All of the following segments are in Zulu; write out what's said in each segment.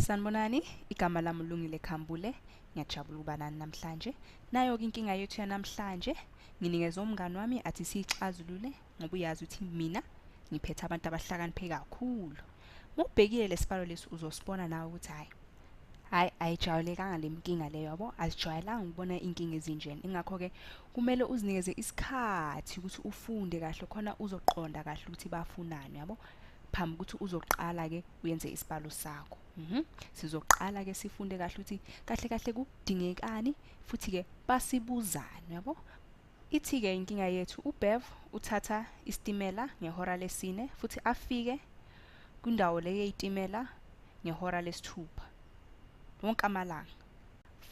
Sanibonani, igama lami uLungile Khambule. Ngiyajabula ukuba nani namhlanje. Nayo-ke inkinga yethu yanamhlanje, nginikeze umngani wami athi siyixazulule ngoba uyazi ukuthi mina ngiphethe abantu abahlakaniphe kakhulu. Mubhekile lesibalo lesi uzosibona nawe ukuthi hhayi, hhayi ayijwayelekanga le nkinga leyo yabo, azijwayelanga ukubona iy'nkinga ezinjena. Ingakho-ke kumele uzinikeze isikhathi ukuthi ufunde kahle khona uzoqonda kahle ukuthi bafunani yabo, phambi ukuthi uzoqala-ke uyenze isibalo sakho. Sizoqala-ke sifunde kahle ukuthi kahle kahle kudingekani futhi-ke basibuzani yabo. Ithi-ke inkinga yethu, uBev uthatha isitimela ngehora lesine futhi afike kwindawo le yeyitimela ngehora lesithupha wonke amalanga.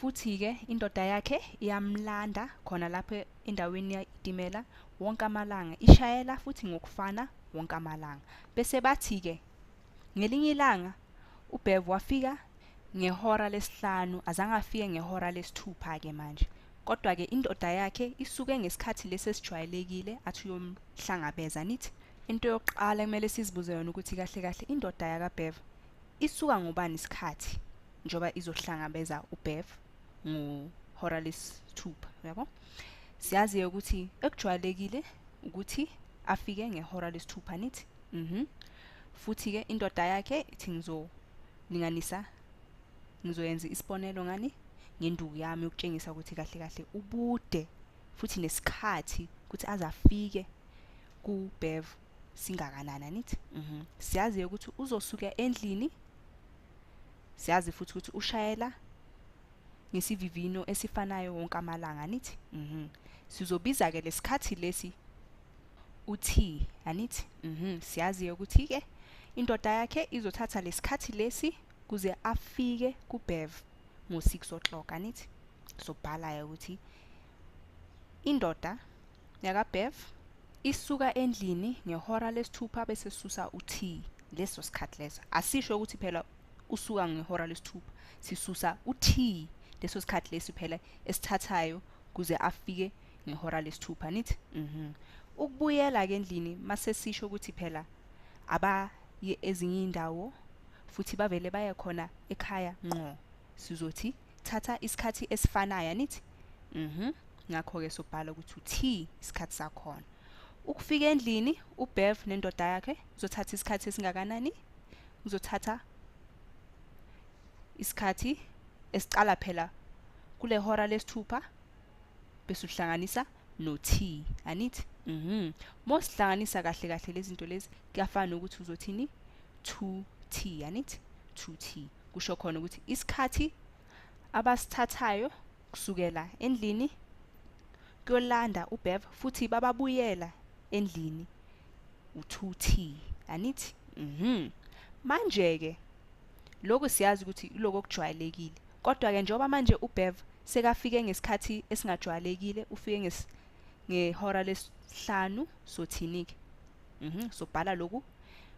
Futhi-ke indoda yakhe iyamlanda khona lapho endaweni yetimela wonke amalanga, ishayela futhi ngokufana wonke amalanga. Bese bathi-ke ngelinye ilanga uBev wafika ngehora lesihlanu, azange afike ngehora lesithupha-ke manje. Kodwa-ke indoda yakhe isuke ngesikhathi lesi esijwayelekile athi uyomhlangabeza. Nithi into yokuqala kumele sizibuze yona ukuthi kahle kahle indoda yakaBev isuka ngobani isikhathi njengoba izohlangabeza uBev ngohora lesithupha, uyabo? Siyazi-ke ukuthi ekujwayelekile ukuthi afike ngehora lesithupha, nithi. Futhi-ke indoda yakhe ithi ngizolinganisa, ngizoyenza isibonelo ngani ngenduku yami yokutshengisa ukuthi kahle kahle ubude futhi nesikhathi ukuthi aze afike kuBev singakanani, anithi? Siyazi ukuthi uzosuka endlini, siyazi futhi ukuthi ushayela ngesivivino esifanayo wonke amalanga, anithi? Sizobiza-ke lesikhathi lesi u-T, anithi? Siyazi ukuthi-ke indoda yakhe izothatha lesikhathi lesi kuze afike kuBev ngo-6 o'clock, anithi? Sobhala-ke ukuthi indoda yakaBev isuka endlini ngehora lesithupha bese susa u-T leso sikhathi leso. Asisho ukuthi phela usuka ngehora lesithupha, sisusa u-T leso sikhathi lesi phela esithathayo kuze afike ngehora lesithupha, nithi? Ukubuyela-ke endlini mase sisho ukuthi phela abaye ezinye iy'ndawo futhi bavele baye khona ekhaya ngqo, sizothi thatha isikhathi esifanayo, anithi? Ngakho-ke sobhala ukuthi u-T isikhathi sakhona. Ukufika endlini uBev nendoda yakhe uzothatha isikhathi esingakanani? Uzothatha isikhathi esiqala phela kule hora lesithupha bese uhlanganisa no-T, anithi? Mosihlanganisa kahle kahle lezi zinto lezi kuyafana nokuthi uzothini? 2T, anithi? 2T kusho khona ukuthi isikhathi abasithathayo kusukela endlini kuyolanda uBev futhi bababuyela endlini u-2T, anithi? Manje-ke lokhu siyazi ukuthi iloko okujwayelekile, kodwa-ke njengoba manje uBev sekafike ngesikhathi esingajwayelekile, ufike ngehora lesihlanu, sothini-ke? Sobhala lokhu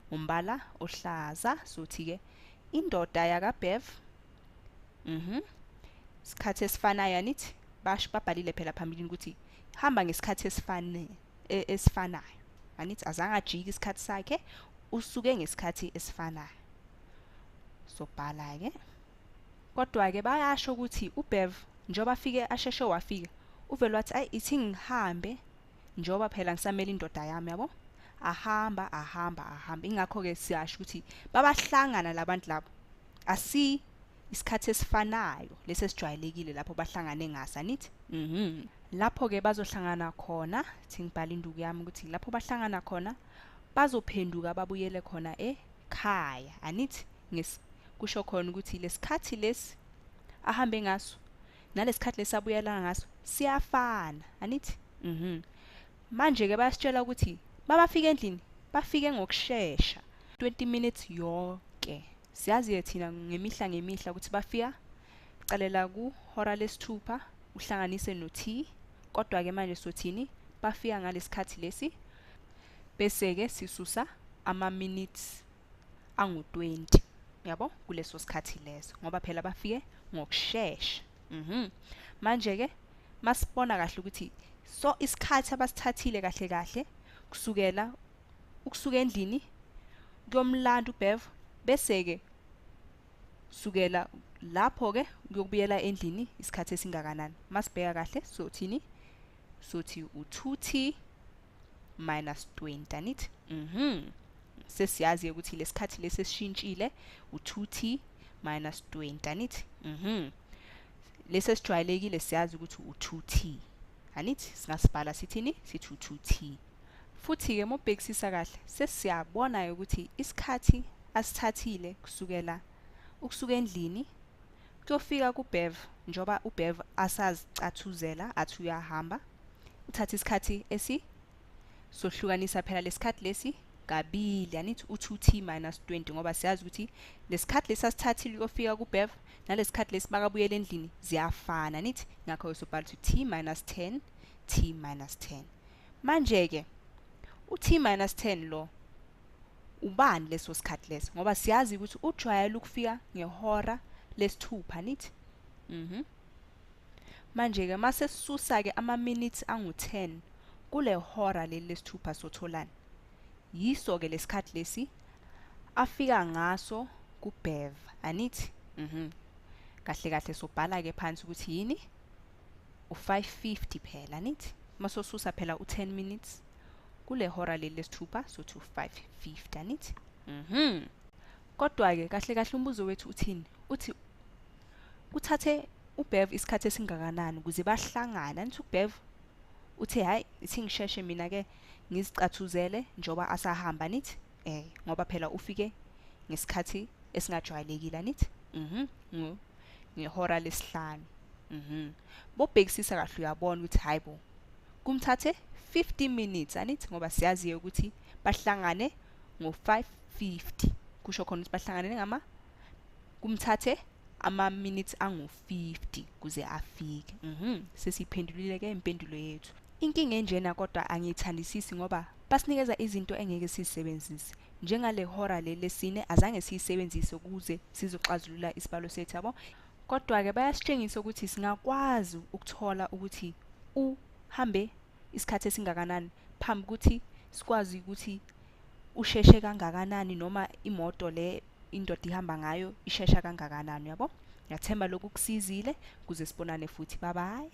ngombala ohlaza, sothi-ke indoda yakaBev, isikhathi esifanayo, anithi? Babhalile phela phambilini ukuthi hamba ngesikhathi esifanayo, anithi? Azange ajike isikhathi sakhe, usuke ngesikhathi esifanayo. Sobhala-ke. Kodwa-ke bayasho ukuthi uBev njengoba afike asheshe wafika, uvele wathi ayi ithi ngihambe njengoba phela ngisamele indoda yami, yabo? Ahamba, ahamba, ahamba. Ingakho-ke siyasho ukuthi babahlangana labantu labo, asi isikhathi esifanayo lesi esijwayelekile lapho bahlangane ngaso, anithi? Lapho-ke bazohlangana khona, thi ngibhala induku yami ukuthi lapho bahlangana khona bazophenduka babuyele khona ekhaya, anithi? Kusho khona ukuthi lesikhathi lesi ahambe ngaso nalesikhathi lesi abuyela ngaso siyafana, anithi? Manje-ke bayasitshela ukuthi babafika endlini bafike ngokushesha 20 minutes yonke. Siyazi-ke thina ngemihla ngemihla ukuthi bafika calela kuhora lesithupha uhlanganise no-T, kodwa-ke manje sothini? Bafika ngalesikhathi lesi bese-ke sisusa ama-minutes angu-20, yabo, kuleso sikhathi leso, ngoba phela bafike ngokushesha. Manje-ke masibona kahle ukuthi so isikhathi abasithathile kahle kahle kusukela ukusuka endlini kuyomlanda uBev, bese-ke Kusukela lapho-ke kuyokubuyela endlini isikhathi esingakanani? Masibheka kahle sothini? Sothi u-2t minus 20, anithi? Sesiyazi ukuthi lesikhathi lesi esishintshile u-2t minus 20, anithi? Lesi esijwayelekile siyazi ukuthi u-2t, anithi? Singasibhala sithini? Sithi u-2t. Futhi-ke uma ubhekisisa kahle sesiyabona ukuthi isikhathi asithathile kusukela ukusuka endlini kuyofika kuBev, njengoba uBev asazicathuzela athi uyahamba, uthatha isikhathi esi sohlukanisa phela lesikhathi lesi kabili, anithi u-2t minus 20, ngoba siyazi ukuthi lesikhathi lesi asithathile uyofika kuBev nalesikhathi lesi makabuyela endlini ziyafana, anithi? Ngakho sobhala ukuthi t minus 10, t minus 10. Manje-ke u-t minus 10 lo ubani leso sikhathi leso? Ngoba siyazi ukuthi ujwayele ukufika ngehora lesithupha, anithi? Manje-ke mase sisusa-ke ama-minutes angu-10 kule hora leli lesithupha sotholani? Yiso-ke lesikhathi lesi afika ngaso kuBev, anithi? Kahle kahle sobhala-ke phansi ukuthi yini? U-5:50 phela, anithi? Masosusa phela u-10 minutes kule hora leli lesithupha sothi u-5:50, anithi? Kodwa-ke kahle kahle umbuzo wethu uthini? Uthi kuthathe uBev isikhathi esingakanani ukuze bahlangane? Anithi uBev uthe hayi ithi ngisheshe mina-ke ngizicathuzele njengoba asahamba, anithi? Ngoba phela ufike ngesikhathi esingajwayelekile, anithi? Ngehora lesihlanu. Bobhekisisa kahle uyabona ukuthi hayi bo kumthathe 50 minutes, anithi? Ngoba siyaziyo ukuthi bahlangane ngo-5:50, kusho khona ukuthi bahlangane ngama kumthathe ama-minutes angu-50 kuze afike. Sesiphendulile-ke impendulo yethu. Inkinga enjena kodwa angiyithandisisi ngoba basinikeza izinto engeke sizisebenzise. Njengale hora leli lesine azange siyisebenzise ukuze sizoxazulula isibalo sethu, yabo. Kodwa-ke bayasitshengisa ukuthi singakwazi ukuthola ukuthi uhambe isikhathi esingakanani phambi ukuthi sikwazi ukuthi usheshe kangakanani noma imoto le indoda ihamba ngayo ishesha kangakanani, yabo. Ngiyathemba lokhu kusizile kuze sibonane futhi. Bye bye.